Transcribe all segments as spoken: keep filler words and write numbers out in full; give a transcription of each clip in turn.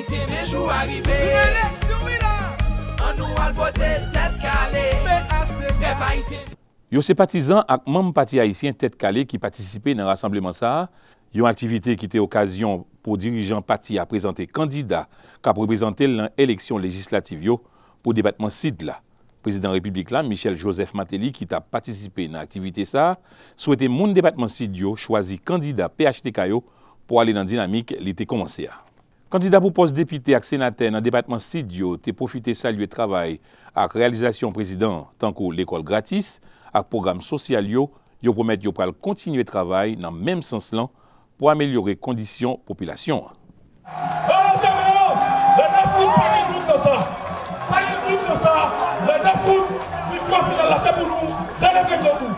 Ayisyen, men jou a rive. Eleksyon, wi la. Ann nou al vote tèt kale. P H T K. Pèp ayisyen. Yo se patizan ak manm Pati Ayisyen Tèt Kale ki patisipe nan rasanbleman sa a, yon aktivite ki te okazyon pou dirijan pati a prezante kandida k ap reprezante l nan eleksyon lejislativ yo pou depatman Sid la. Prezidan Repiblik la, Michel Joseph Martelly, ki t ap patisipe nan aktivite sa a, swete moun depatman Sid yo chwazi kandida P H T K yo pou ale nan dinamik li te kòmanse a. Kandida pou pòs depite ak senatè nan depatman Sid yo te pwofite salye travay ak reyalizasyon prezidan an, tankou lekòl gratis ak pwogram sosyal yo. Yo pwomèt yo pral kontinye travay nan menm sans lan pou amelyore kondisyon popilasyon an. Ann leve men yo! Le nèf out, pa gen dout nan sa. Pa gen dout nan sa. Le nèf out, viktwa final la, se pou nou. Delebre Djodou.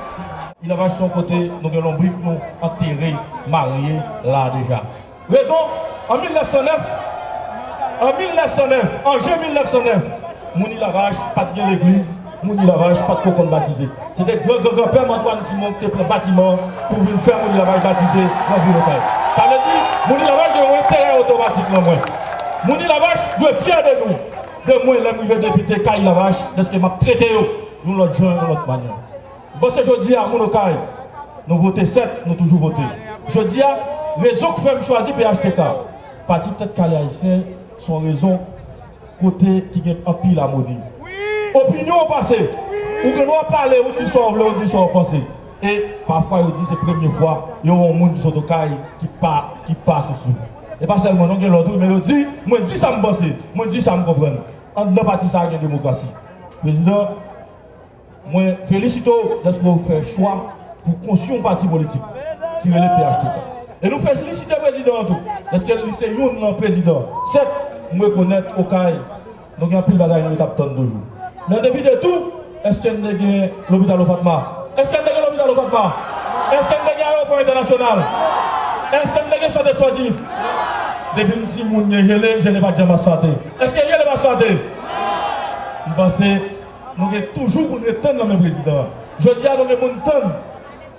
Ilavaj se yon kote nou gen lonbrik nou antere, marye la deja. Rezon, an mil nèf san nèf, an mil nèf san nèf, an jen mil nèf san nèf, moun Ilavaj pa t gen legliz, moun Ilavaj pa t ko konn batize. Se te gran, gran, granpè m Antoine Simon ki te pran batiman pou vin fè moun Ilavaj batize nan vil Okay. Sa vle di, moun Ilavaj gen yon enterè otomatik nan mwen. Moun Ilavaj dwe fyè de nou, de mwen, lè m rive depite kay Ilavaj, dèske m ap trete yo yon lòt jan, yon lòt manyè. M panse jodi a, moun Okay, nou vote sèt, nou toujou vote. Jodi a, rezon k fè m chwazi P H T K, Pati Tèt Kale Ayisyen, se yon rezon kote ki gen anpil amoni. Opinyon w pase, ou gen dwa pale, ou di sa w vle, ou di sa w panse. E pafwa, yo di se premye fwa yo wè yon moun ki sot Okay ki pa, ki pa sousou. E pa sèlman, non, gen lòt tou, men yo di, mwen di sa m panse, mwen di sa m konprann. Anndan pati sa a gen demokrasi. Prezidan, mwen felisite w dèske w fè chwa pou konstwi yon pati politik ki rele P H T K. E nou felisite prezidan an tou, dèske li se youn nan prezidan sèt m rekonèt Okay. Nou gen anpil bagay nou t ap tann toujou. Men an depi de tou, èske n te gen lopital Ofatma? Èske n te gen lopital Ofatma? Èske n te gen ayewopò entènasyonal? Èske n te gen sant espòtif? Depi m timoun, gen jele, jele pa t janm asfate. Èske jele pa asfate? M panse nou gen toujou pou n ret tann nan men prezidan an. Jodi a, nou gen pou n tann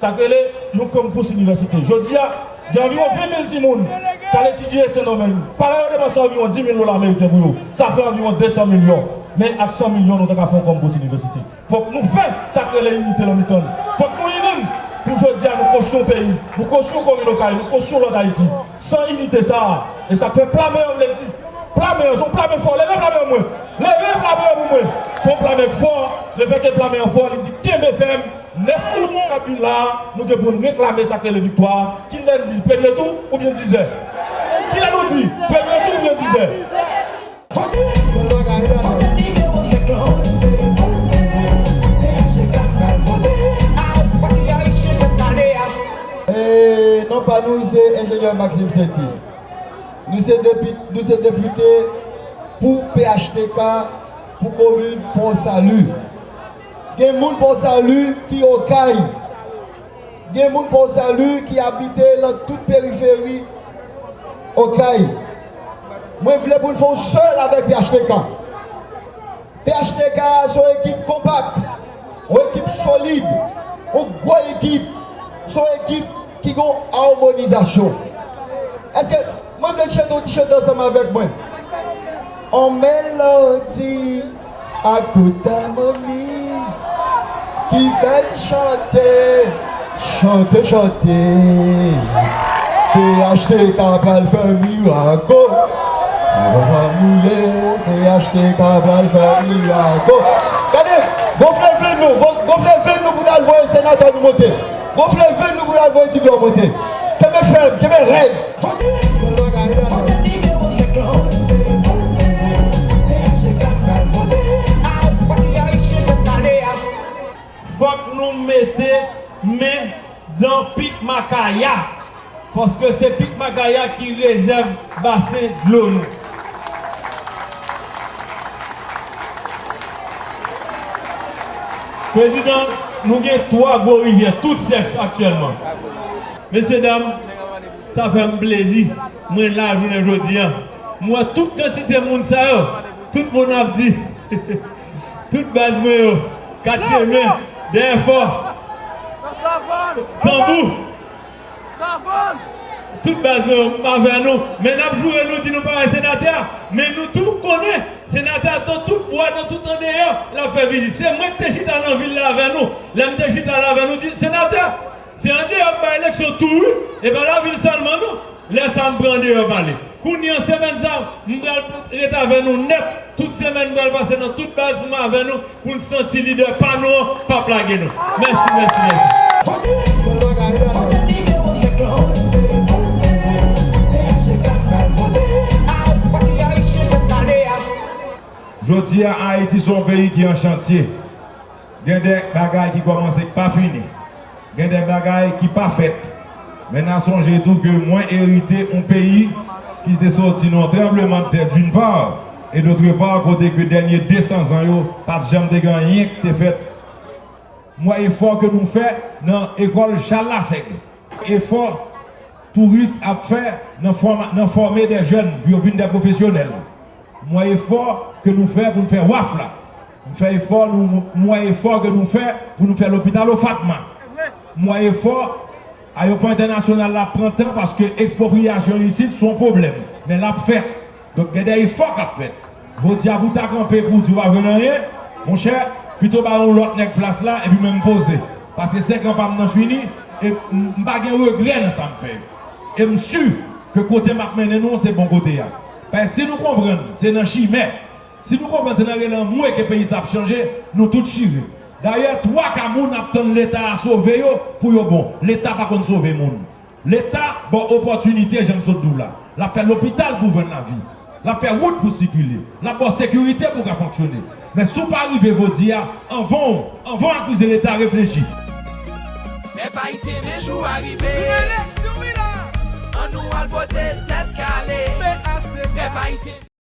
sa k rele yon kanmpous inivèsite. Jodi a, gen anviwon ven mil timoun k al etidye Sendomeng. Paran yo depanse anviwon dis mil dola ameriken pou yo. Sa fè anviwon de san milyon. Men ak san milyon, nou ta ka fè yon kanmpous inivèsite. Fòk nou fè sa k rele inite nan mitan n. Fòk nou ini n pou jodi a nou konstwi yon peyi, nou konstwi yon komin Okay, nou konstwi yon lòt Ayiti. San inite sa a, e sa k fè pla men an vle di, pla men an, se yon pla men fò, leve pla men an pou mwen. Leve pla men an pou mwen. Se yon pla men k fò, lefètke pla men an fò, li di kenbe fèm. Nèf out k ap vin la a, nou gen pou n reklame sa k rele viktwa a. Kilè n di, premye tou oubyen dizè? Kilè nou di, premye tou oubyen dizè? Vote pou bagay la. Vote nimewo senk lan. Vote pou P H T K pral vote. Al pati Ayisyen Tèt Kale a. E, non pa nou, se enjenyè Maxime Sainty. Nou se depi-, nou se depite pou P H T K, pou komin Pòsali. Gen moun Pòsali ki Okay. Gen moun Pòsali ki abite nan tout periferi Okay. Mwen vle pou n fè yon sèl avèk P H T K. P H T K se yon ekip konpak, yon ekip solid, yon gwo ekip, se yon ekip ki gen yon amonizasyon. Èske, mwen vle n chante yon ti chante ansanm avèk mwen? On melodi ak tout amoni ki fè n chante, chante, chante. P H T K pral fè mirak o. Se konsa nou ye, P H T K pral fè mirak o. Gade, gonfle venn nou, gon-, gonfle venn nou pou n al voye senatè nou monte. Gonfle venn nou pou n al voye ti glò monte. Kenbe fèm, kenbe rèd. Vote pou bagay la. Vote nimewo senk lan. Vote pou P H T K pral vote. Al pati Ayisyen Tèt Kale a. Fòk nou mete men nan pik Makaya, paske se pik Makaya ki rezèv basen dlo nou. Prezidan, nou gen twa gwo rivyè, tout sèch aktyèlman. Mesye dam, sa fè m plezi, mwen la jounen jodi a. M wè tout kantite moun sa yo, tout moun ap di, tout baz mwen yo, Katyemen, Dèyèfò, Tanbou. Tout baz mwen yo, m avè nou. Men n ap joure nou di nou pa wè senatè a. Men nou tou konnen, senatè a nan tout bwa, nan tout andeyò, l ap fè vizit. Se mwen ki te chita nan vil la avè nou. Lè m te chita la avè nou, di, senatè, se andeyò k bay eleksyon tou, wi. E pa lavil sèlman, non. Lè sa a, m pran andeyò pale. Kounye a, semèn sa a, m pral ret avè nou nèt. Tout semèn, m pral pase nan tout baz pou m avè nou, pou n santi lidè pa nou an p ap lage nou. Mèsi, mèsi, mèsi. Jodi a, Ayiti se yon peyi ki an chantye. Gen de bagay ki kòmanse k pa fini. Gen de bagay ki pa fèt. Men n a sonje tou ke mwen erite yon peyi ki te soti nan yon tranblemanntè d'une part, e d'autre part, kote ke dènye de san zan yo, pa t janm te gen anyen ki te fèt. M wè efò ke nou fè nan ekòl Chal Lasèg. Efò touris ap fè nan fòma-, nan fòme de jèn pou yo vin de pwofesyonèl. M wè efò ke nou fè pou n fè waf la. M fè efò, nou, nou, m wè efò ke nou fè pou nou fè lopital Ofatma. M wè efò, ayewopò entènasyonal la pran tan paske ekspropriyasyon isit se yon pwoblèm. Men l ap fèt. Donk, gen de efò k ap fèt. Jodi a, pou w ta kanpe pou w di w pa jwenn anyen, monchè, pito ba yon lòt nèg plas la, epi mwen m poze. Paske senk an pa m nan fini, e m, m pa gen regrè nan sa m fè yo. E m si ke kote m ap mennen nou an, se bon kote a. Paske si nou konprann, se nan chimè. Si nou konprann, se nan rele anmwe ke peyi sa ap chanje, nou tout chire. Dayè, twa ka moun ap tann Leta a sove yo pou yo bon. Leta pa konn sove moun. Leta ba w opòtinite, jan m sot di w la. L ap fè lopital pou w jwenn lavi. L ap fè wout pou w sikile. L ap ba w sekirite pou w ka fonksyone. Men si w pa rive jodi a, anvan w, anvan w akize Leta, reflechi. Pèp ayisyen, men jou a rive. Eleksyon, wi la. Ann nou al vote tèt kale. Pèp ayisyen.